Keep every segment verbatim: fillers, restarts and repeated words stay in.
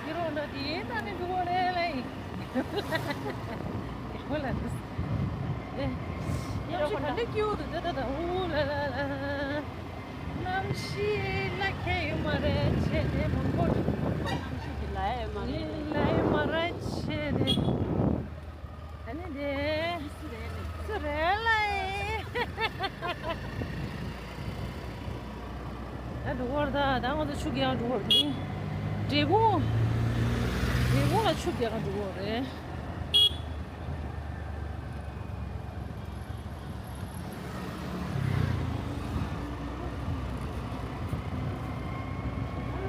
ཡིན་རུང་འདྲ་དེ་ད་ནི་འགྲོ་གི་རེད་ལ་ཡིན། ཡག་པོ་ལ་འདུག་ཨེ། གནམ་གཤིས་ག་འདྲ་སྐྱིད་པོ་འདུག་ད་ད་ད། ཨུ་ལ་ལ་ལ། གནམ་གཤིས་ལ་ཁྱད་ཡོད་མ་རེད། ཆེ་དེ་མང་པོ་འདུག་གནམ་གཤིས་ཀྱི་ལ་ཡ་མ་རེད། ལ་ཡ་མ་རེད་ཆེ་དེ། ཨ་ནི་དེ། སུ་རེད་ལ་ཡིན། ད་འགྲོ་གི་རེད་ད། ད་ང་ཚོ་ཆུ་རྐྱལ་འགྲོ་གི་རེད། འབྲས་སྤུངས། འབྲས་སྤུངས་ལ་ཆུ་རྐྱལ་འགྲོ་གི་རེད།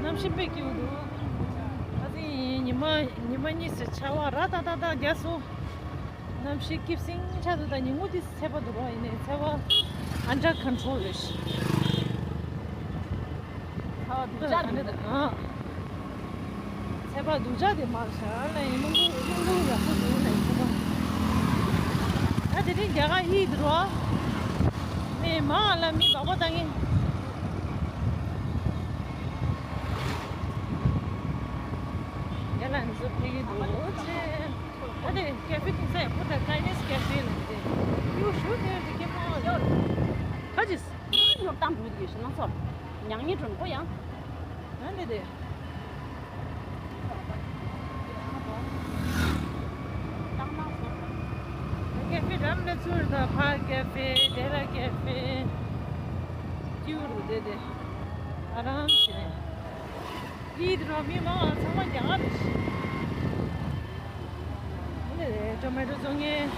གནམ་གཤིས་དཔེ་སྐྱིད་པོ་འདུག་ཨ་ཙི་ཉི་མ། ཉི་མ་གཉིས་སུ་ཆར་པ་ར་ཏག་ཏག་ཏག་རྒྱག་སོང་། གནམ་གཤིས་སྐྱིད་སིང་ཆགས་འདུག་ད་ཉིན་གུང་དེ་ཚད་པ་འདུག་རོགས། ཡིན་ནའི་ཚད་པ་under control རེད། ཚ་བ་སྡུག་ཅག་འདུག་ཨ། ཚད་པ་སྡུག་ཅག་དེ་མར་ཤར་ལ་ཡིན། རླུང་རླུང་རླུང་ཡག་པོ་འདུག་ལ་ཡིན་ཚད་པ། ད་དེ་རིང་རྒྱ་གར་ཧི་འདུག་རོགས། མི་མང་ལ་མི་སྦག་སྦག་བཏང་གི། ཡ་ལ་འཛུགས་ཕེབས་ཀྱི་འདུག་ཅེས། ཨ་དེ་ཀེ་ཧྥེ་ཐུག་ས་ཡག་པོ་དང་ཀའི་ནེས་ཀེ་ཧྥེ་ལ་འདི། ཡུ་ཤུ་དེར་འདི་ཀེ་ཕ་ཡོད། ཁ་ཅིས། ཉོབ་བཏང་འགྲོ་གི་ཡོད་ཤི་ན་ཚོར། ཉག་ཉེ་གྲོན་ཁོ་ཡང་། ཨ་འདི་དེ། བཏང་ན་ཚོར། ཀེ་ཧྥེ་འགྲམ་ནས་ཚུར་དང་ཕར་ཀེ་ཧྥེ་དེ་ལ་ཀེ་ཧྥེ། ཀྱུ་རུ་དེ་དེ། ཨ་རམ་ཞིག་རེད། ཡིད་རོ་མི་མང་ཚང་མ་རྒྱ་གར་རེད། འདི་རེད་ཊོ་མེ་ཊོ་བཙོང་མཁན།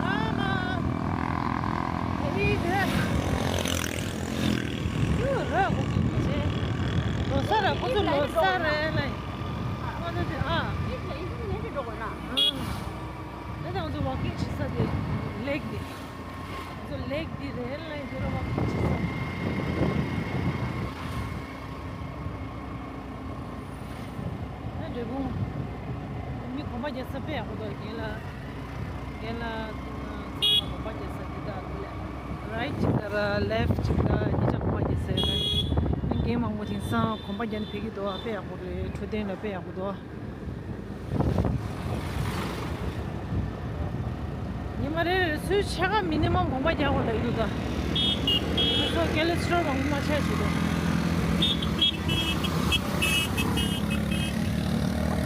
ཨ་མ། ཡིད་རོ། ཡུ་རོ་གོ་གི་མི་ཆེ། ལོ་གསར་ར་ཁོ་ཚོ་ལོ་གསར་རེད་ལ། ཁོ་ཚོ་དེ་ཨ། ཡིད་ལ་ཡིད་ལ་ཡིད་འགྲོ་དགོས་ན། ཨ། ད་ང་ཚོ་ཝོག་ཀིང་བྱེད་ས་དེ་ལེག་དེ། ང་ཚོ་ལེག་དེ་རེད་ལ་དེ་རུ་ཝོག་ཀིང་བྱེད་ས། ད་འབྲས་སྤུངས། མི་གོམ་པ་རྒྱག་ས་དཔེ་ཡག་པོ་འདུག་རྒན་ལགས། རྒན་ལགས་ཚང་མ་གོམ་པ་རྒྱག་ས་འདི་དག་ལ། རའིཊ་གཅིག་དང་ལེཕཊ་གཅིག་དང་གཉིས་ཆ་གོམ་པ་རྒྱག་ས་རེད། རྒན་མང་པོ་དེང་སང་གོམ་པ་རྒྱག་ནས་ཕེབས་ཀྱི་འདུག་དཔེ་ཡག་པོ་རེད། འཕྲོད་བསྟེན་ལ་དཔེ་ཡག་པོ་འདུག་ཉི་མ་རེ་རེ་སུའི་ཆ་ག་མི་ནི་མམ་གོམ་པ་རྒྱག་དགོས་ལ་ཡོད་ད། ང་ཚོ་ཀེ་ལེ་སི་ཊོལ་མང་པོ་མ་ཆགས་ཞིག་འདུག་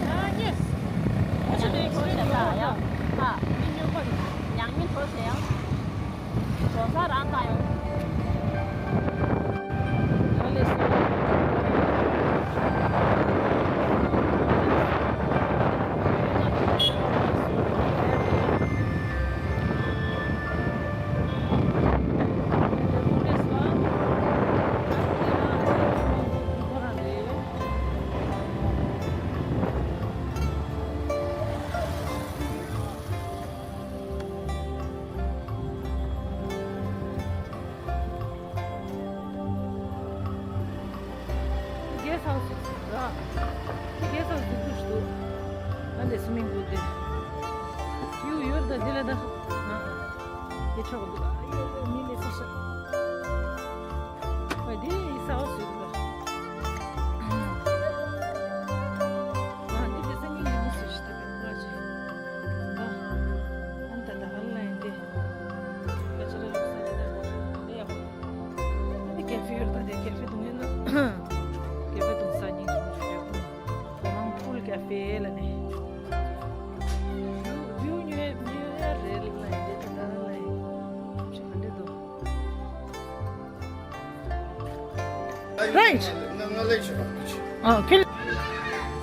ཨ་ཡེ་སི། ཨོ་ཆ་ལེ་ཁོ་ཆ་ད་ཡ། ཨ། མི་ཉོ་པ་རེད། ཉག་ཉེ་འགྲོ་ཟེར་ཡང་། འགྲོ་ས་རང་དང་ཡང་། གེ་སི་ཧའུ་སི་ཟེར་ར། གེ་སི་ཧའུ་སི་ཟེར་དུས་སུ། ཨ་འདི་སུ་མིང་གོ་དེ། ཡུ་ཡོར་ད་དེ་ལ་ད། ཨ། དེ་ཆོག་འདུག་ཨ་ཡོ་མི་ལས་སི་ཤ། ཨ་དེ་ཡི་ས་ཧའུ་སི་འདུག་ཨ་འདི་དེ་ས་མིང་ཡོད་ནི་སུ་ཞིག་ད་པའི་ཀ་ཅི། ཨ་ད་ད་ཧ་ལ་ཡིན་དེ། ཀ་ཅི་ར་ལུག་ས་དེ་ད་དེ་ཡག་པོ། ཨ་ནི་ཀེ་ཧྥེ་ཡོད་ད་དེ་ཀེ་ཧྥེ་དུང་ཡོད་ན། ཀེ་ཧྥེ་དུང་ས་ཉིན་དུང་ཞུ་ཡོད། ཁོ་རང་ཕུལ་ཀེ་ཧྥེ་ལ་ནི། བིའུ་ཉོས་ཉོས་ཡ་རེད་ལ་ཡིན་དེ་ད་ལ་ཡིན། ཅི་ག་འདྲ་འདུག་རའིཊ། ང་ང་ལས་ཆེ་བ་ཆེ། ཨ་ཁྱོད།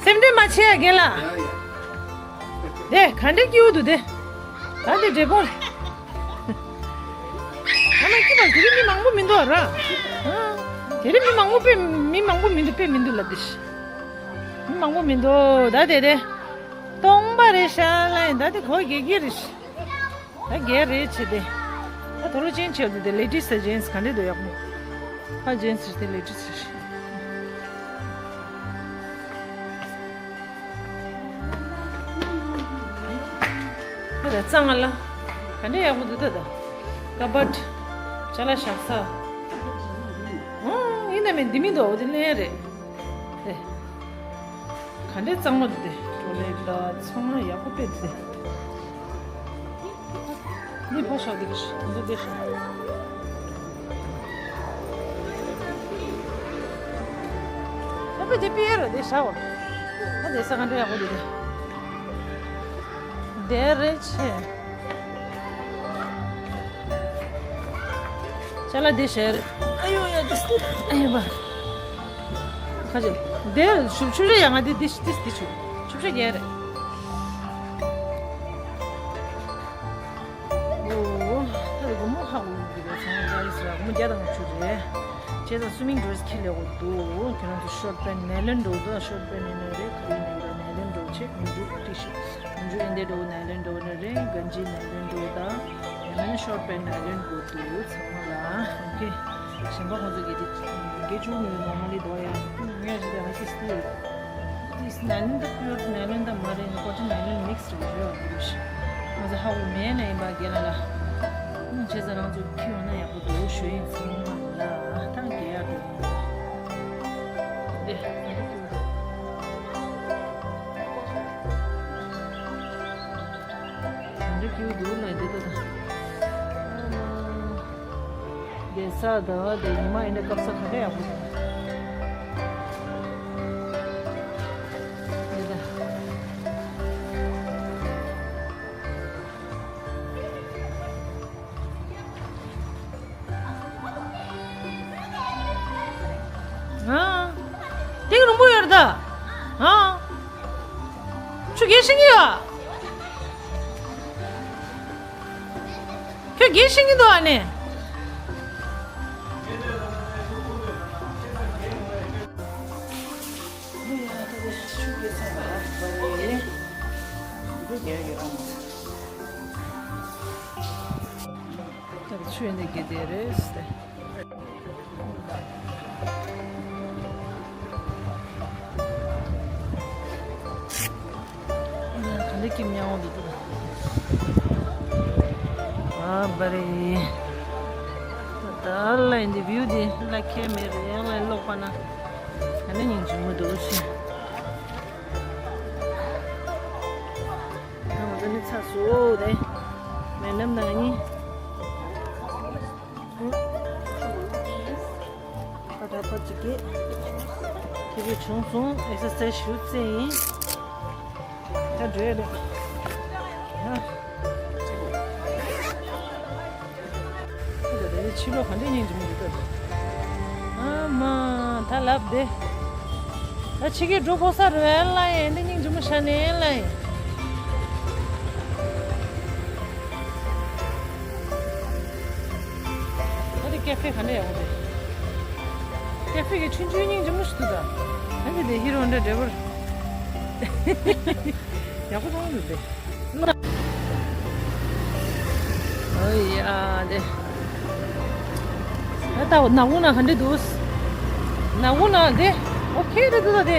སེམས་ཁྲལ་མ་བྱེད་ཡ་རྒན་ལགས། ཡ་ཡ། དེ་ག་འདྲ་སྐྱིད་པོ་འདུག་དེ། ད་དེ་འབྲས་སྤུངས་རེད། ཨ་མ་སྐྱིད་པ་དེ་རིང་མི་མང་པོ་མི་འདུག་ར། ཨ། དེ་རིང་མི་མང་པོ་དཔེ་མི་མང་པོ་མི་འདུག་དཔེ་མི་འདུག་ལབ་དེ་ཤི། མི་མང་པོ་མི་འདུག་ད་དེ་དེ། སྟོང་པ་རེད་ཤག་ལ་ཡིན་ད་དེ་གོ་དགེ་དགེ་རེད་ཤི། ད་རྒྱལ་རེད་བྱས་ཏེ། ད་དོ་རུ་ཅན་བྱས་ཏེ་དེ་ལེ་ཌིས་དང་ཇེན་ཊི་ག་འདྲས་འདུག་ཡག་པོ། ཧ་ཇེན་ཊི་དེ་ལེ་ཌིས་རེད། ད་གཙང་ལ། ག་འདྲ་ཡག་པོ་འདུག་ད་ད། ཀ་བཊ། ཅ་ལག་བཞག་ས། ཨང་། ཡིན་ན་མིན་འདི་མི་འདུག་འོ་དེ་ལེན་རེད། དེ། ག་འདྲ་གཙང་མ་འདུག་དེ། ཊོ་ལེཊ་ད་ཚང་མ་ཡག་པོ་དཔེ་འདུག་དེ། འདི་ཕོ་ཤོག་འདི་ཤོག་འདི་འདི་ཤོག་ཨ་ཕ་དེ་པི་ཨེ་ར་དེ་ཤ་བ། ཨ་དེ་ས་ག་འདྲ་ཡག་པོ་དེ་དེ། དེ་རེད་ཆེ། ཅ་ལག་དེ་ཤ་རེད། ཨ་ཡོ་ཡ་དེ་ཨ་ཡོ་བ། ཁ་ཅིག་དེ་ཆུ་ཆུ་རེད་ཡ། ང་དེ་དེ་དེ་དེ་ཆུ་ཆུ་ཆུ་རྒྱལ་རེད། ཨོ། ད་རེས་སྒོར་མོ་ཧ་གོ་གི་རེད། ཚང་མ་ཅ་ལག་ཟེར་སྒོར་མོ་བརྒྱ་དང་ལྔ་བཅུ་རེད། བྱས་ཙང་སུ་མིང་ཌེ་རེ་སི་ཁྱེར་ལེགས་པོ་འདུག་ཁྱེད་རང་ཚོ་ཤོར་ཊི་པེན་ནའི་ལོན་འདྲ་པོ་འདུག་ཤོར་ཊི་པེན་ཡིན་ན་རེད། ག་རེ་ཡིན་ན་རེད། ནའི་ལོན་འདྲ་པོ་ཆེ། མི་འདུག་ཊི་ཤར་ཊི། མི་འདུག་ཨེ་འདྲ་འདྲ་པོ་ནའི་ལོན་འདྲ་པོ་ན་རེད། གན་ཇི་ནའི་ལོན་འདྲ་པོ་དང་། ཡང་ན་ཤོར་ཊི་པེན་ནའི་ལོན་འདྲ་པོ་འདུག་ཚང་མ་ལ། ཨོ་ཁེ། གཞན་པ་ཁོང་ཚོ་གི་དེ་དགེ་བཅུ་གཉིས་ནོར་མལ་ལི་འདུག་ཡ། ངས་ཞུ་དང་ང་ཅི་སྟེ། ཏིས་ནའི་ལོན་ད་པིའུར་ནའི་ལོན་ད་མ་རེད། ནི་ཀོ་ཊོན་ནའི་ལོན་མིག་སི་རེད་ཞུ་ཡོད་འདུག་ཤི། ང་ཚོ་ཧ་གོ་མེད་ན་ཡིན་པ་རྒན་ལགས་ལ། ཨུམ་བྱས་ཙང་རང་ཚོ་ཁྱི་ཡོང་ན་ཡག་པོ་འདུག་ཞུ་ཡིན་ཚང་མ་ལ། ད་རྒན་ཡག་འགྲོ་ཡིན་ལ། དེ། ག་འདྲ་སྐྱིད་པོ་འདུག་ལ་འདི་ལྟ་ད། བསྡད་ས་དང་དེ་ཉི་མ་ཡིན་ན་སྐབས་ས་ག་འདྲ་ཡག་པོ་འདུག་འདི་ལྟ། ཨ། དེང་རུང་པོ་ཡོད་རེད་ད། ཨ། ཆུ་རྒྱས་ཤིང་གི་ཡོད། ཁྱོད་རྒྱས་ཤིང་གི་འདུག་ཨ་ནི། ད་ཆུ་ཡོད་ནས་རྒྱས་དེ་རེད་ཟེར། ག་འདྲ་སྐྱིད་མྱང་འོང་འདུག་ད། ཨ་བ་རེད། ད་ལ་ཡིན་འདི་བིའུ་འདི་ལ་ཁྱད་མེད་རེད། ཡང་ལ་ལོག་པ་ན་ག་འདྲ་སྙིང་རྗེ་མོ་འདུག་ཤི། ང་ཚོ་ནི་ཚ་སོ་དེ་མེ་ནམ་ནང་ནི། ཁ་ཁ་པ་ཅིག་གིས་དེ་བས་བྱུང་སོང་། ཨེག་སར་སའི་ཛི་ཞུ་རྩེ་ཡིན། ད་འགྲོ་ཡ་རེད། ཡ། ད་དེ་ཕྱི་ལོགས་ག་འདྲའི་སྙིང་རྗེ་མོ་འདུག་ད། ཨ་མ། ད་ལབ་བདེ། ད་ཕྱི་གི་འགྲོ་དགོས་ས་རེད་ལ་ཡིན། འདི་སྙིང་རྗེ་མོ་ཤ་ནས་ལ་ཡིན། ཨ་དེ་ཀེ་ཧྥེ་ག་འདྲ་ཡག་པོ་རེད། ཀེ་ཧྥེ་གི་ཆུང་ཆུང་སྙིང་རྗེ་མོ་ཞིག་འདུག་ད། ཨ་ནི་དེ་ཧི་རོ་འདྲ་འདྲ་པོ་རེད། ཡག་པོ་མཐོང་འདུག་དེ། ཨོ་ཡ་དེ། ཨ་ད་ནག་པོ་ན་ག་འདྲ་འདུག་ནག་པོ་ན་དེ་ཨོ་ཁེ་རེད་འདུག་ད་དེ།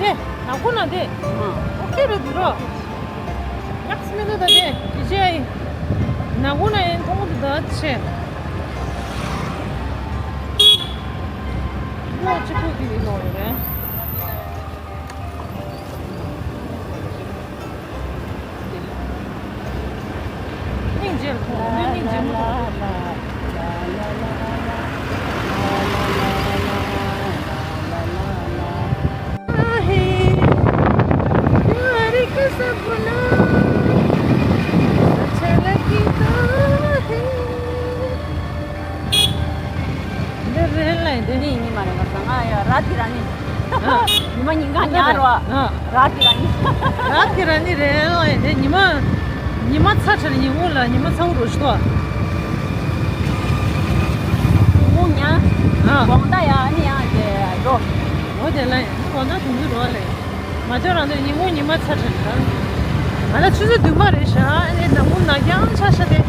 དེ་ནག་པོ་ན་དེ། ཨོ་ཁེ་རེད་འདུག་རོ། ཡག་སི་མི་འདུག་ད་དེ། དེ་ཅི་ཨ་ཡིན། ནག་པོ་ན་ཡིན་མཐོང་འདུག་ད་ཆེ། ལོ་གཅིག་པུ་དེ་ལོ་ཡོད་རེད། སྙིང་རྗེ་ཁོང་སྙིང་རྗེ་མོ། འདི་རེད་ལ་འདི། ཉི་མ་ཉི་མ་རེད་ང་ཚང་ང་ཡ་ར་ཏི་ར་ནི། ཉི་མ་ཉིན་གང་ཉར་བ། ར་ཏི་ར་ནི། ར་ཏི་ར་ནི་རེད་ལ་འདི། ཉི་མ་ཉི་མ་ཚ་ཁྲ་ཉི་མོ་ལ་ཉི་མ་ཚ་བོ་རོ་ཤི་ཏོ། ཉི་མོ་ཉ། དགོང་ད་ཡ་ནི་ཡ་དེ་རོ། འོ་དེ་ལ་ཡ་དགོང་ད་དུང་དུ་རོ་ལ་ཡ། ང་ཚོ་རང་ཚོ་ཉིན་མོ་ཉི་མ་ཚ་ཁྲ་ཁྲ། ང་ལ་ཆུ་ཚོད་བདུན་པ་རེད་ཤག་ཨ་ནི་ནམ་གུང་ནག་རྐྱང་ཆགས་ཤག་སྟེ།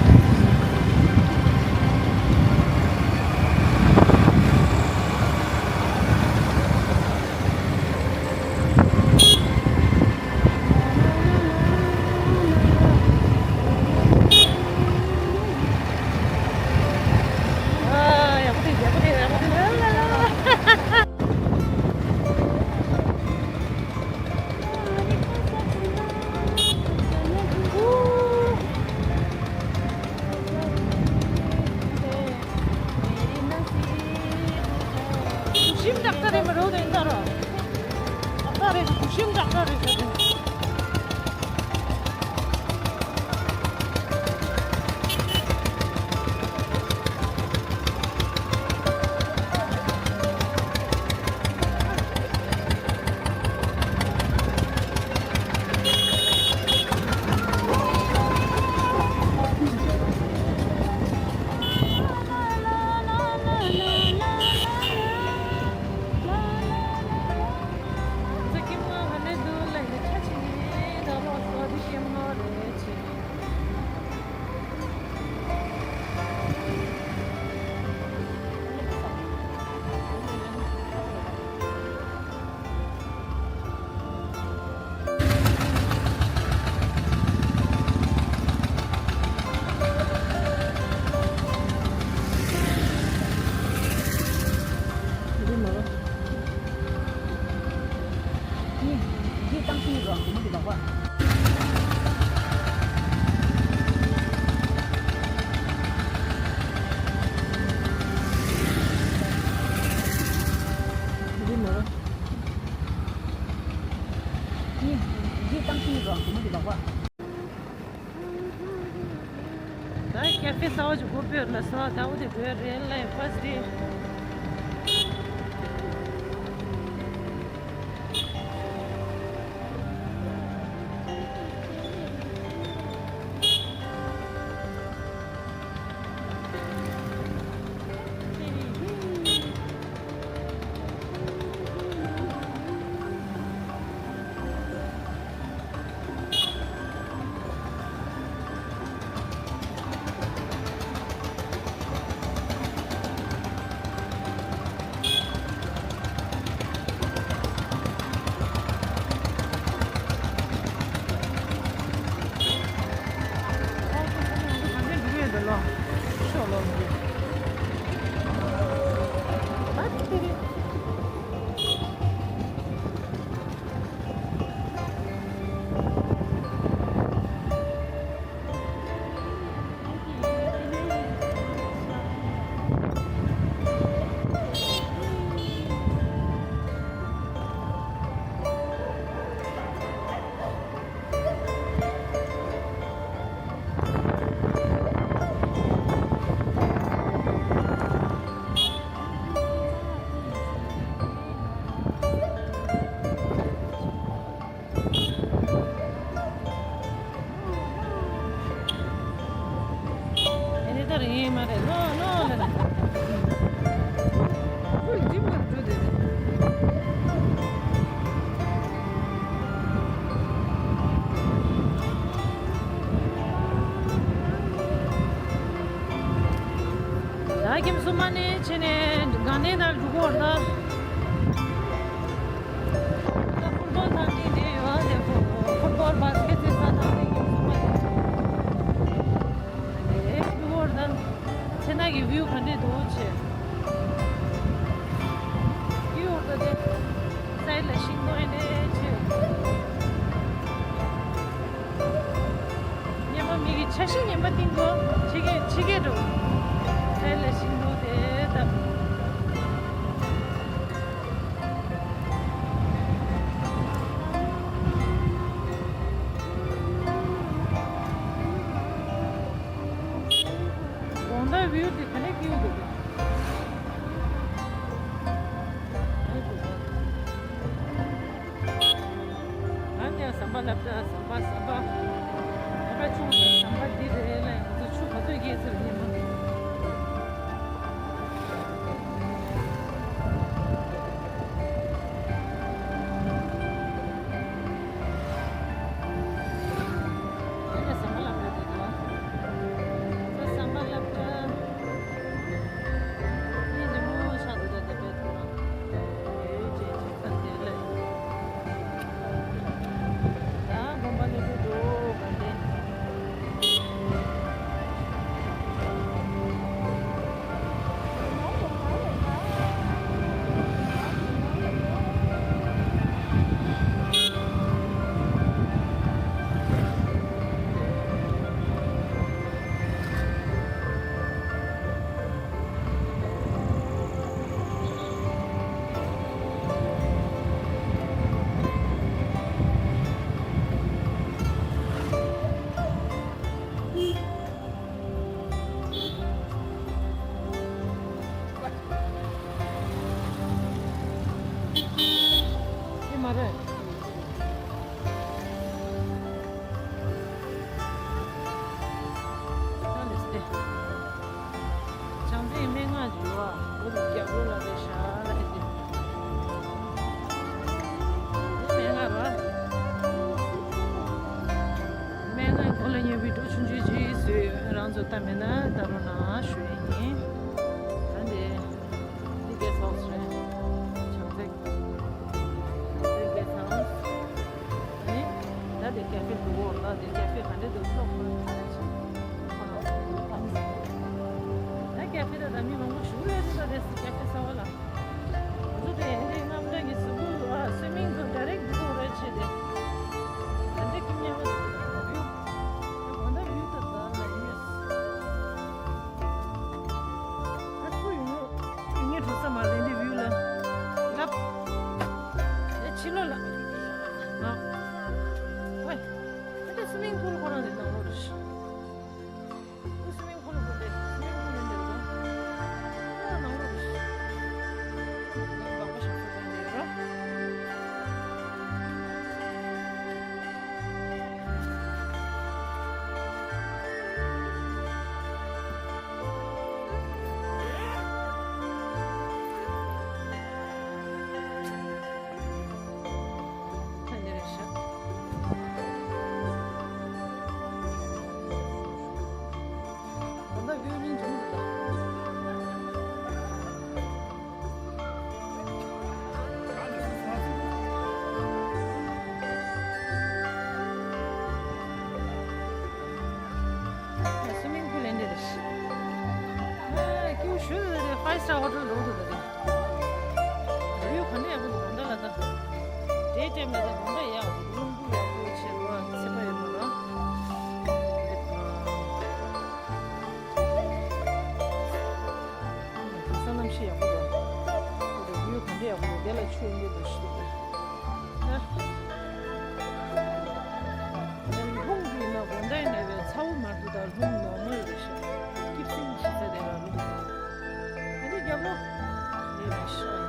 ད་ཀ་ཧྥེ་གསར་པ་ཅིག་སྒོ་ཕྱེ་ལ་སོ། ད་འོ་དེ་བོད་རེད་ལ་ཕར་སི་ཊི། ཨེ་ནི་ད་རིང་ཡིན་མ་རེད། ནོ་ནོ་ལ་ནི། ཁོས་འཇིམ་ལ་འགྲོ་དེ་རེད། ད་ཁྱིམ་སུ་མ་ནས་ཕྱིན་ནས་དགའ་ལྡན་ནང་འགྲོ་གི་ཡོད་རེད་ད། ད་ཕུཊ་བོལ་ཐང་ཆེན་དེ་ཡོད་དེ། ཕུཊ་བོལ་བཱ་སི་ཀེཊ་རྩེ་ས་ཐང་དེ་ཡིན་གསུངས་པ་དེ། དེ་ཕུཊ་བོལ་ད་ཚེ་ན་གི་བིའུ་ག་འདྲས་འདུག་ཆེ། ཡོད་ད་དེ། སའི་ལ་ཤིང་སྡོང་ཨེ་འདྲས་ཆེ། སྔོན་མ་མི་གི་ཆ་ཤས་ངན་པ་བཏིང་གོ། ཕྱི་རྒྱལ་ཕྱི་རྒྱལ་འགྲོ། ཨེ་ལས་ཤིང་འདུག་དེ་ད། དགོང་དག་བིའུ་དེ་ག་ནས་སྐྱིད་འདུག་གི། ཨ་ནི་ཟམ་པ་ལབ་ད། ཟམ་པ་ཟམ་པ། ཨ་ཕ་ཆུང་ཟམ་པ་འདི་རེད་ལ། ང་ཚོ་ཆུ་ག་ཚོད་རྒྱས་ཚར་ཉི་མ། ཨ་ནི་ཟམ་པ་ལབ་ད་འདི་འདུག་ཨ། ད་ཟམ་པ་ལབ་ད། ཨེ་ནི་མོ་ཆགས་འདུག་ད་དེ་བས་ཐུང་། ཨེ་ཅེ་ཅེ་ཚ་དེ་ལས། ད་དགོན་པ་ནས་འགྲོ་འགྲོ་ག་འདྲས། ཨེ་མ་རེད། ད་ལེ་སྟེ། བྱང་སེམས་སྨན་ཁང་ཞུ་བ། འོ་དེ་རྒྱབ་ལོགས་ལ་རེད་ཤག་ལ་ཨེ་དེ། སྨན་ཁང་ར། སྨན་ཁང་གོ་ལ་ཉེ་བའི་འགྲོ་ཆུང་ཆུང་ཅིག་བཟོས་ཡོད། རང་ཚོ་ལྟ་མེད་ན་ལྟ་རོགས་གནང་ཞུ་ཡ་ཡིན། ད་འདི། འདི་གེ་སོགས་རེད། བྱང་རྩེ། བྱང་རྩེ་གེ་སོགས། ཨ་ནི། ད་འདི་ཀ་ཧྥེ་འདུག་གོ། ད་འདི་ཀ་ཧྥེ་ག་འདྲ་འདུག་ལྟོས་ཁོ་ན་ཕ་ར་ཆེ། ད་ཀ་ཧྥེ་ད་ད་མི་མང་པོ་ཞུགས་ཡོད་དེ། ད་རེས་ཀ་ཧྥེ་གསར་པ་ལ། ང་ཚོ་དེ་འདི་རྔམ་འདྲ་གི་གཟུགས་པོ་ཨ་སུའི་མིང་པུལ་ཌའི་རེག་འདུག་གོ་རེད་ཆེ་དེ། ད་འདི་ཀི་མཉམ་པ་བིའུ། ད་གོ་ད་བིའུ་ད་ད་ལ་ཡིན། ཨ་སུ་ཡོང་ངོ་། ངས་འགྲོ་ས་མ་རེད་འདི་བིའུ་ལ། ལབ། ཨེ་ཕྱི་ལོགས་ལ། ཨ། ཝེ། ཨ་ད་སུའི་མིང་པུལ་ཁོ་རང་རེད་ནང་ལོགས་རེད། སུ་མིང་ཕུལ་ལེན་འདྲེ་རེད། ཨ་ཀྱུ་ཤུ་དེ་ཕའི་སི་ཊར་ཧོ་ཊེལ་འགྲོ་འདུག་ད་དེ། ཡུལ་ག་འདྲ་ཡག་པོ་འདུག་དགོང་དག་ལ་ད། ཌེ་ཊེམ་ལ་ད་དགོང་དག་ཡག་པོ་འདུག་རླུང་བུ་ཡག་པོ་ཆེ་བ་ཚད་པ་ཡོད་མ་རེད། དེང་སང་གནམ་གཤིས་ཡག་པོ་འདུག་ད་དེ་ཡུལ་ག་འདྲ་ཡག་པོ་འདུག་དེ་ལ་ཆུ་ཡོང་གི་འདུག་ཤི་འདུག་ད། ལྷུང་གི་ན་དགོང་དག་ཡིན་ན་བས་ཚ་བོ་མར་དུ་དང་ལྷུང་ནོར་མལ་རེད་ཤག་སྐྱིད་སྲིང་ཞིག་ས་དེ་ལ་ལྷུང་ཡོད། ཨ་ནི་རྒྱབ་ལོགས་ལས་མ་ཤོག་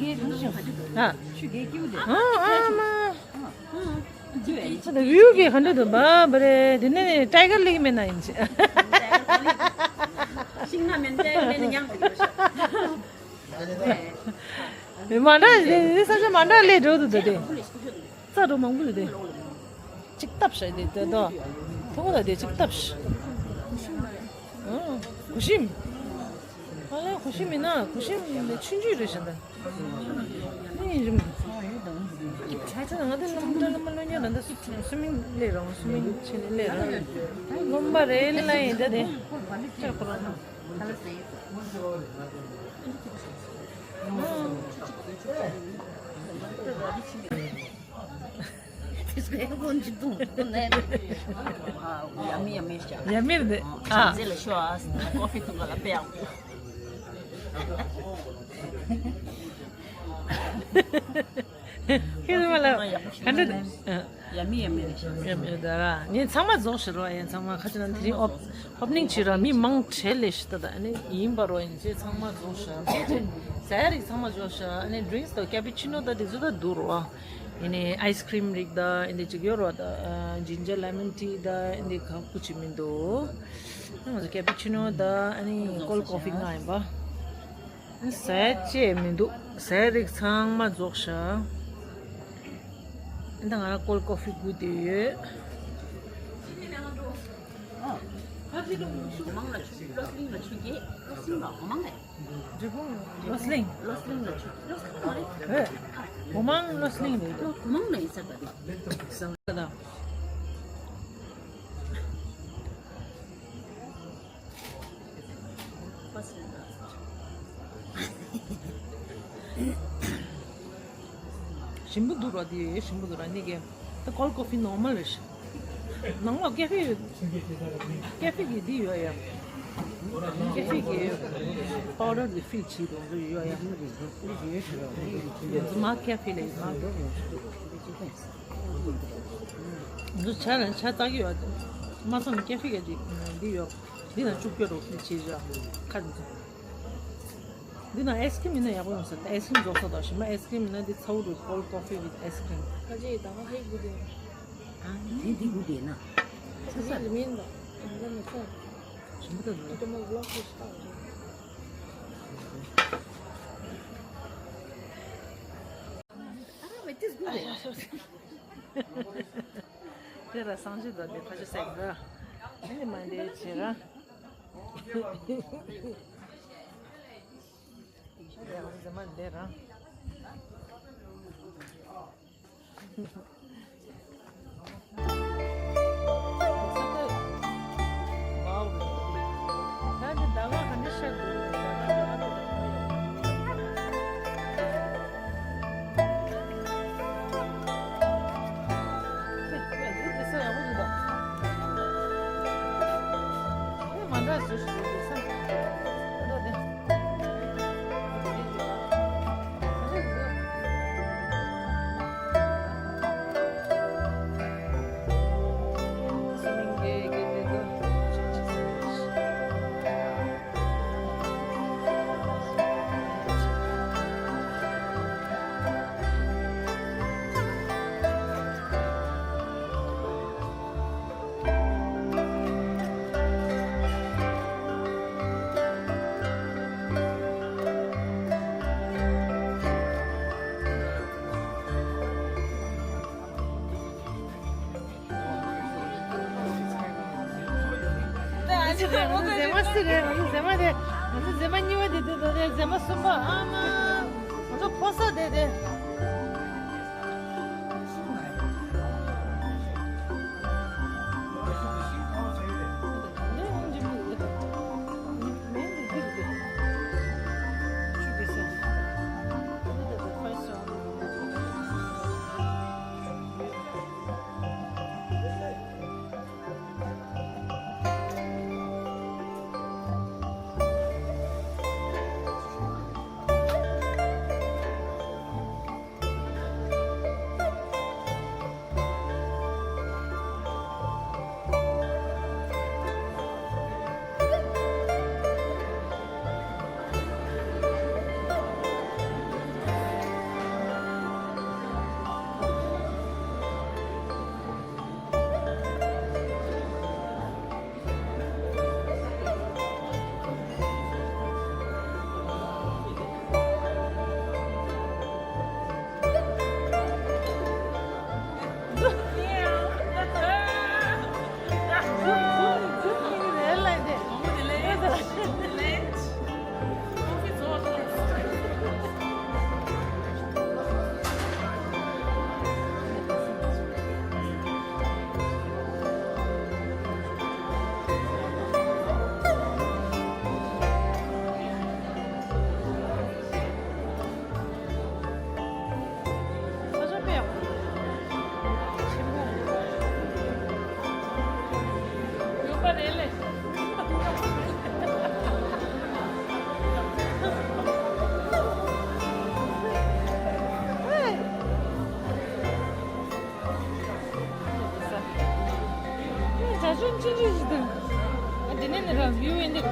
ཡིན་ན། ཆུ་རྒྱས་རིང་ཞིང་ཧ་ཅི། ཨ། ཆུ་རྒྱས་སྐྱིད་པོ་རེད། ཨ་ཨ་མ། ཨ་ཨ། ད་བིའུ་གི་ག་འདྲ་འདུག་བ་བ་རེད། དེ་ནས་ཊའི་གར་ལེག་མེད་ན་ཡིན་ཅི། ཤིང་ན་མེན་ཊའི་གར་ལེག་ན་ཉང་གི་ཡོད་ཤག་མི་མ་འདྲ་དེ་ས་ཆ་མ་འདྲ་ལས་འགྲོ་འདུག་ད་དེ། རྩྭ་འགྲོ་མང་པོ་ཡོད་དེ། གཅིག་བཏབ་ཤག་དེ་དེ་དོ། ཐུང་ད་དེ་གཅིག་བཏབ་ཤག་ཨང་། གུ་ཤིམ། ཨ་ལས་གུ་ཤིམ་མིན་ན་གུ་ཤིམ་ནི་ཆུང་ཆུང་རེད་ཤག་ད། ཨེ་རིམ། ཆ་ཆ་ང་དེ་ལམ་འདྲ་ལམ་ལོ་ཉ་ད་ད་སུ་སུ་མིང་ལས་རང་སུ་མིང་ཆེ་ནི་ལས་རང་། ལོམ་པ་རེད་ལ་ཡིན་ད་དེ། ཅག་ཁོ་རང་། ཡ་མི་ཡ་མི་ཤ། ཡ་མི་རེད། ཨ། ཁྱེད་ཚོ་མ་ལ་ག་འདྲ། ཡ་མི་ཡ་མི་རེད་ཤག་ཡ་མི་རེད་ད་ར། ངས་ཚང་མ་རྫོགས་ཤི་རོ། ཡ་ཚང་མ་ཁ་ཅིག་ན་དེ་རིང་ཨོབ་ཨོབ་ནིང་བྱེད་ར་མི་མང་བྲེལ་ལས་ཤི་ད་ད་ཨ་ནི་ཡིན་པ་རོ། ཡིན་ཚེ་ཚང་མ་རྫོགས་ཤག་ཟས་རིགས་ཚང་མ་རྫོགས་ཤག་ཨ་ནི་ཌི་རིང་ཀི་དང་ཀེ་པི་ཆི་ནོ་ད་དེ་ཚོ་ད་འདུག་རོ། ཨ་ནི་ཨའི་སི་ཀི་རིམ་རིགས་ད་ཨ་ནི་ཅིག་ཡོད་རོ། ད་ཇིན་ཇར་ལེ་མོན་ཊི་ད་ཨ་ནི་ག་ཁུ་ཅི་མི་འདུག་ང་ཚོ་ཀེ་པི་ཆི་ནོ་ད་ཨ་ནི་ཀོལ་ཌི་ཀོ་ཕི་ང་ཡིན་པ། ཟས་བཅས་མི་འདུག་ཟས་རིགས་ཚང་མ་རྫོགས་ཤག་ད་ང་ཀོལ་ཌི་ཀོ་ཕི་དགོས་བསྡད་ཡོད། ཨ། ཨ་ཕི་ལོ་མང་ལ་ཆུ་ལོ་སིང་ལ་ཆུ་རྒྱས་ལོ་སིང་ལ་འོ་མང་ལས། འབྲས་སྤུངས་ལོ་སིང་། ལོ་སིང་ལ་ཆུ་ལོ་སིང་མ་རེད། ཨེ། འོ་མང་ལོ་སིང་རེད། ལོ་འོ་མང་ལ་ཡིན་ས་ད་རེད། ཟ་ད། ཞིམ་པོ་འདུག་རོ། དེ་ཞིམ་པོ་འདུག་ར། ནི་གི་ད་ཀོལ་ཌི་ཀོ་ཕི་ནོར་མལ་རེད་ཤག་ནང་ལོགས་ཀེ་ཧྥེ་ཡོད། ཀེ་ཧྥེ་གི་འདི་ཡོད་ཡ། ཀེ་ཧྥེ་གི་པའུ་ཌར་གི་ཕིལ་བྱེད་དུ་འདི་ཡོད་ཡ། མ་ཀེ་ཧྥེ་ལས་མ། འདི་ཆ་ལ་ཆ་ཚགས་ཀྱི་ཡོད། མ་སོང་ཀེ་ཧྥེ་གི་འདི་ཡོད། འདི་ན་བཅུ་བརྒྱ་རོགས་ཕིལ་བྱེད་ཡ། ཁ་འདི་ཚོ། འདི་ན་ཨའི་སི་ཀི་རིམ་ཡིན་ན་ཡག་པོ་ཡོང་ས། ཨའི་སི་ཀི་རིམ་རྫོགས་ས་དང་ཞིམ་པ། ཨའི་སི་ཀི་རིམ་ཡིན་ན་འདི་ཚ་བོ་རུ་ཀོལ་ཌི་ཀོ་ཕི་ཝིད་ཨའི་སི་ཀི་རིམ། ཁ་ཅིག་ད་ཧེ་གུ་དེ། ཨ་དེ་འདི་གུ་དེ་ན། ཚ་ས་རི་མིན་ད། འདི་ན་ཚ། ཞིམ་པོ་ད་འདུག་ད་མ་ཝི་ལོག་ཞིག་ལྟ་བ་རེད། ཨ་ར་བེ་ཏིས་གུ་དེ། དེ་ར་སང་ཞིག་ད་དེ་ཁ་ཅིག་སེག་ད། ཨ་ནི་མ་འདི་བྱེད་ར། ཟེ་མ་ཟེ་རེད། ཟེ་མ་དེ་ མཛེས་མ་གཉིས་པ་དེ་དེ་དེ་དེ་མཛེས་མ་གསུམ་པ་ཨ་མ། ང་ཚོ་ཕོ་གསར་དེ་དེ། བྱ་ཆུང་ཆུང་ཆུང་ཞིག་འདུག་ཨ་འདི་ནས་ནི་རང་བིའུ་ཡིན་འདུག་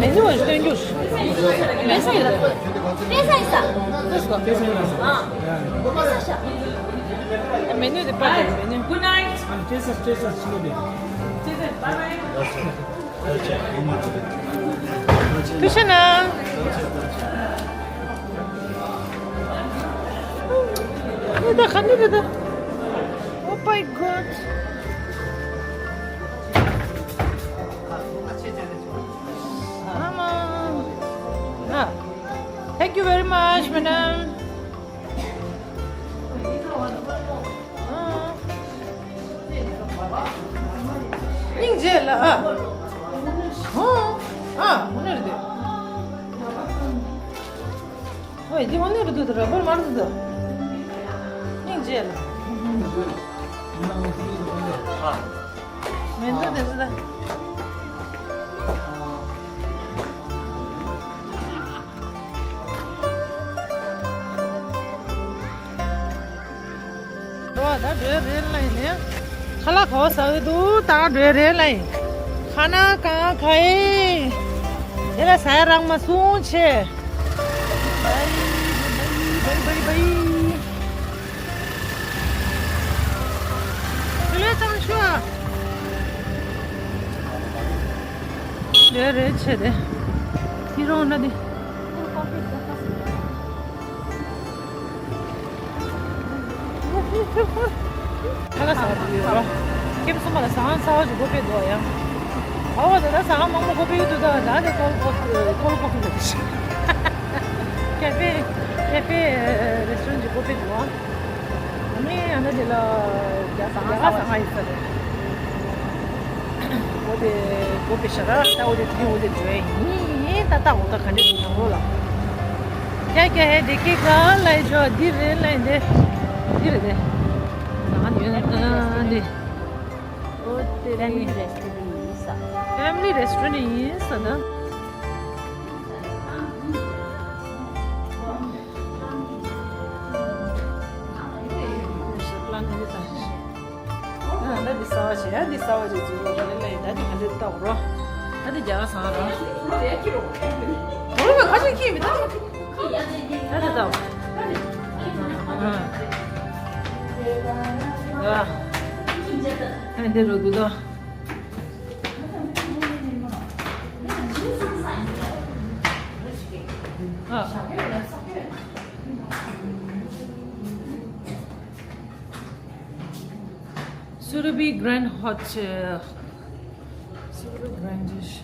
མེ་ནུ་བ་སྟོན་རྒྱུ། ལེ་ས་ཡོད། ལེ་ས་ཡིན་ས། ལེ་ས་ཡིན་ས། ཨ། ལེ་ས་ཤ། མེ་ནུ་དེ་པར་དེ་མེ་ནུ། Good night. ཐུགས་རྗེ་གནང་། ཨེ་ད་ག་ནས་རེད་ད། Oh my God. ཨ་མ། ཨ། Thank you very much, madam. ཨ། སྙིང་རྗེ་ལ་ཨ། ཨ། ཨ། འོ་ནི་རེད་དེ། ཨོ་ཡ་འདི་འོ་ནི་རེད་འདུག་ར་བར་མ་རེད་འདུག་སྙིང་རྗེ་ལ། མེ་མདའ་དེ་ཚོ་ད། འགྲོ་བ་ད་འགྲོའི་རེད་ལ་ཡིན་ནས། ཁ་ལག་ག་བ་ཟ་གི་འདུག་ད་འགྲོའི་རེད་ལ་ཡིན། ཁ་ན་གང་ག་ཨེ། དེ་ལ་ཟ་ཡ་རག་མ་སོང་ཆེ། བའི་བའི་བའི་བའི། ཞུ་ལས་ཙང་ཞུ་ཨ། འགྲོའི་རེད་ཆེ་དེ། ཁྱི་རོང་ན་དེ། ཁ་ལག་ཟ་བ་ཡོད་རོ། ཁྱེད་གསུམ་པ་ལ་ཟ་ཁང་གསར་པ་ཞིག་སྒོ་ཕྱེ་འདུག་ཡ། ཨ་བ་ད་ལྟ་ཟ་ཁང་མང་པོ་སྒོ་ཕྱེ་ཡོད་འདུག་ད་ད་དེ་ཀོལ་ཀོ་ཀོལ་ཀོ་ཕི་ལ་དེ་ཤི། ཁེ་ཧྥེ་ཁེ་ཧྥེ་རེ་སི་ཊོ་རན་ཞིག་སྒོ་ཕྱེ་འདུག་ཨ། ཨ་ནི་ཨ་ན་དེ་ལ་རྒྱ་ཟ་ཁང་ཟ་ཁང་ཡིན་ས་རེད། འོ་དེ་སྒོ་ཕྱེ་ཤག་ར། ད་འོ་དེ་དེ་རིང་འོ་དེ་འགྲོ་ཡ་ཡིན། ད་ད་འོ་ད་ག་འདྲ་ཡིན་ནང་ལོགས་ལ། ཁྱེད་ཁྱེད་ཧེ་དེ་ཀི་ག་ལ་ཡི་ཇོ་འདི་རེད་ལ་ཡིན་དེ། འདི་རེད་དེ། ཟ་ཁང་ཡོད་ན་འདི། འོ་དེ་རེད། Family restaurant ཡིན་ས། Family restaurant ཡིན་ས་ན། གསར་བ་བྱས་ཡ་འདི་གསར་བ་བྱས་བཙུགས་རོགས་རེད་ལ་ཡིན། ད་འདི་ག་འདྲས་ལྟ་རོགས། ད་འདི་རྒྱ་གར་བཟང་ར། ད་རུང་བའི་ཁ་ཤས་ཁྱི་མི་ད། ད་འདི་ལྟ་བ། ཨ། ཡ། ད་འདི་རུ་འདུག་ད། ཨ། Surabhi Grand Hotel. Surabhi Grand Hotel.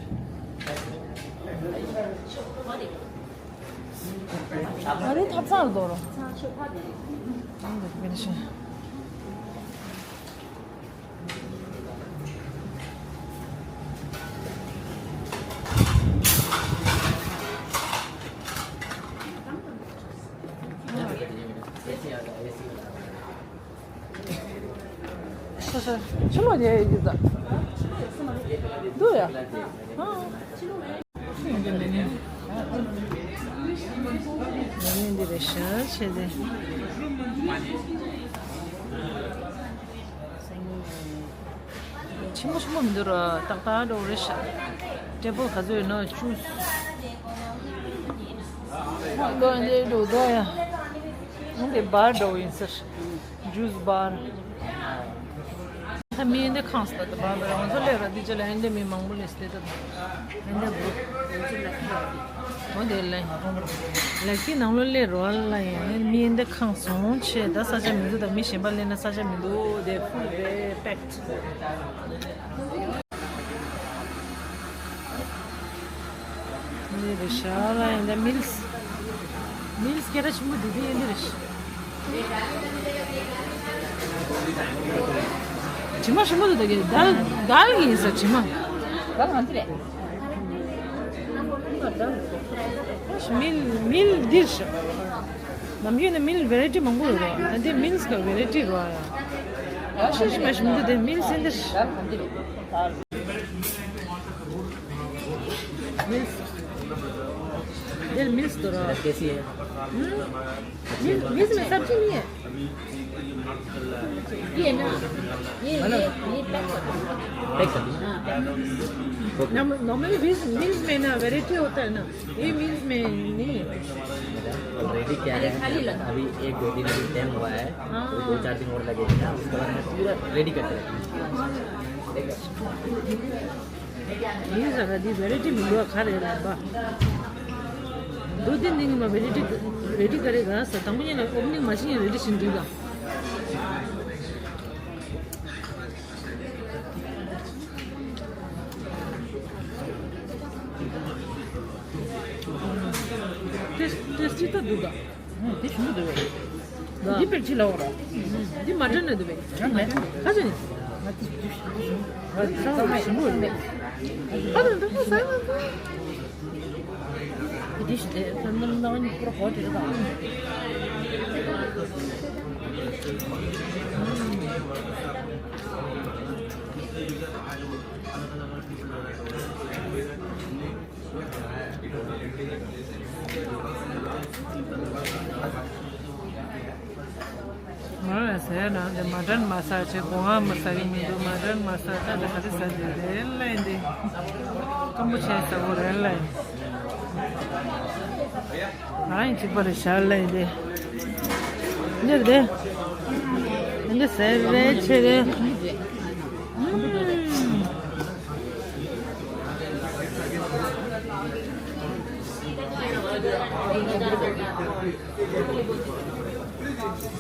ཨ་རེ་ཐབ་ཚང་ལ་འགྲོ་རོགས། ས་ས་ཕྱི་ལོགས་ཉལ་ཡོད་ཀྱི་ད། འདུག་ཡ། ཨ། འདི་རེད་ཤག་བྱས་ཏེ། ཆེན་པོ་ཆེན་པོ་མི་འདུག་ར། ཏག་ཏག་འདྲ་བོ་རེད་ཤག་ཊེ་བལ་ག་ཚོད་ཡོད་ན་བཅུ། ཨ་ལོ་འདི་འགྲོ་འདུག་ཡ། འདི་བར་འདྲ་བོ་ཡིན་ཟེར། ཇུས་བར། ད་མི་འདི་ཁང་སྟ་ད་བར་བར་ང་ཚོ་སླེབས་ར་འདི་ཅི་ལ་འདི་མི་མང་པོ་སླེབས་སྟེ་ད། འདི་འདུག་འོ་དེ་ལ། ལག་ཁྱི་ནང་ལོགས་སླེབས་རོགས་ལ་ཡིན། མི་འདི་ཁང་བཟང་ཆེ། ད་ས་ཆ་མི་འདུག་ད་མི་གཞན་པ་སླེབས་ན་ས་ཆ་མི་འདུག་དེ་ཕུལ་རེད་པེག་འདི་རེད་ཤག་ལ་ཡིན། ད་མིལ་སི། མིལ་སི་སྐད་གྲགས་ཆེན་པོ་འདི་འདི་ཡིན་འདི་རེད་ཤག་དྲི་མ་ཞིམ་པོ་འདུག་ད་གི་དལ་དལ་གི་ཡིན་ས་དྲི་མ། དལ་གང་འདི་རེད། མིལ་མིལ་འདི་རེད་ཤག་ནམ་རྒྱུན་ནི་མིལ་ཝེ་རའི་ཊི་མང་པོ་ཡོད་རེད། ད་འདི་མིལ་སི་གི་ཝེ་རའི་ཊི་རེད་ཡ། ཨ་ཤི་ཤི་མ་ཤི་མི་འདུག་དེ་མིལ་སི་འདི་རེད། མིལ་སི། དེ་མིལ་སི་དོ་ར། कैसी है? हम्म? Mills, mills में सब्जी नहीं है। ये है ना, ये, ये, ये पैक कर दो। पैक कर दो। हाँ, pack. Okay. Normally mills, mills में ना वैरायटी होता है ना, ये मिल्स में नहीं है। रेडी क्या है? अभी एक दो दिन अभी टाइम हुआ है, हाँ। तो दो चार दिन और लगेगा ना, उसके बाद हम पूरा रेडी करते हैं। ཡིན་ཟེར་ན་འདི་ཝེ་རའི་ཊི་མི་འདུག་ག་རེ་ལབ་པ། མདོ་སྡེ་འདི་ཉི་མ་ཝེ་རའི་ཊི་ཝེ་རའི་ཊི་ག་རེ་ག་ཟེར། དང་པོ་ཉིད་ནས་ཨོ་པ་ནིང་མ་བྱས་ཡིན་རེ་ཊི་བྱིན་འདུག་ག་ཏེས་ཏེས་ཊི་ད་འདུག་ག་ཨང་། དེ་ཞིམ་པོ་འདུག་བས། འདི་པེ་ཅི་ལའོ་ར། འདི་མ་ཏྲན་ནས་འདུག་བས། ཁ་ཅན་ནི། ཁ་ཅན་ནི་ད་ཁ་ཟས་ནི་འདུག་འདི་ཞིག་དེ་ཐོན་ནམ་ནང་ནི་པུ་ར་གོ་དེ་རེད་ད། ང་ལ་ཟས་ན་འདི་མ་ཏྲན་མ་ཟ་ཆེ་སྒོ་ང་མ་ཟ་གི་མི་འདུག་མ་ཏྲན་མ་ཟ་ད་འདི་ག་རེ་ཟ་འདི་རེད་ལ་ཡིན་འདི། སྐམ་པོ་བྱས་ཟ་བོ་རེད་ལ་ཡིན། ང་ཡིན་གཅིག་པ་རེད་ཤག་ལ་ཡིན་འདི། འདིར་དེ། འདི་ཟས་རེད་ཆེ་རེད།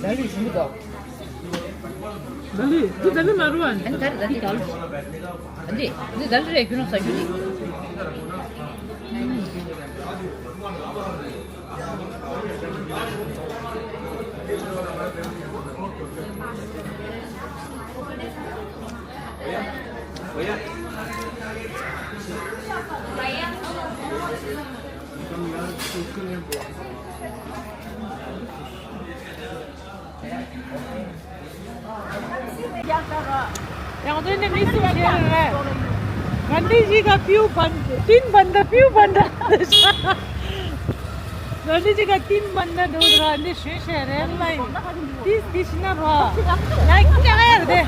ད་ལི་ཞིམ་པོ་འདུག་ད་ལི་འདི་ད་ལི་མ་རུ་ཨ་ནི། ཨ་ནི་ད་རི་ད་ལི་ད་ལི། ཨ་འདི་འདི་ད་ལི་རེད་ཁྱོད་རང་ཟ་རྒྱུ་ནི། ཡང་དེ་ནས་མི་སུ་ཞེས་རེད། गांधी जी का पीयू बन, तीन बंदा, पीयू बंदा। गांधी जी का तीन बंदा ढूंढ रहा है, ཞེས་རེད་ལ། ཏིས་ཏིས་ན་རོ། ལའིག་ཀྱང་ཡར་དེ།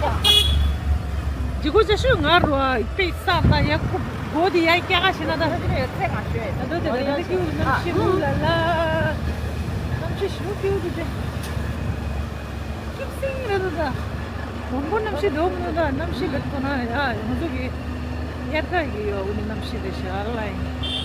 ཇི་གོ་ཅ་ཤུ་ང་རོ་པེ་ས་ད་ཡ་ཁུ་གོ་དི་ཡ་ཀྱ་ག་ཤི་ན་ད་ཚེ་ག་ཤོད་ད་དོ་དེ་རེ་ཀྱུ་གནམ་གཤིས་ལུ་ལ་ལ་གནམ་གཤིས་ཞུ་ཀྱུ་དི་དེ་ཀིབ་སིང་རེ་རུ་ད་མོན་གྷོ་གནམ་གཤིས་དོ་མོ་ད་གནམ་གཤིས་ལེགས་པོ་ན་ཡ་ང་ཚོ་གི་ཡར་ཁ་གི་ཡོ་འུ་ནི་གནམ་གཤིས་དེ་ཤ་ལ་ཡིན།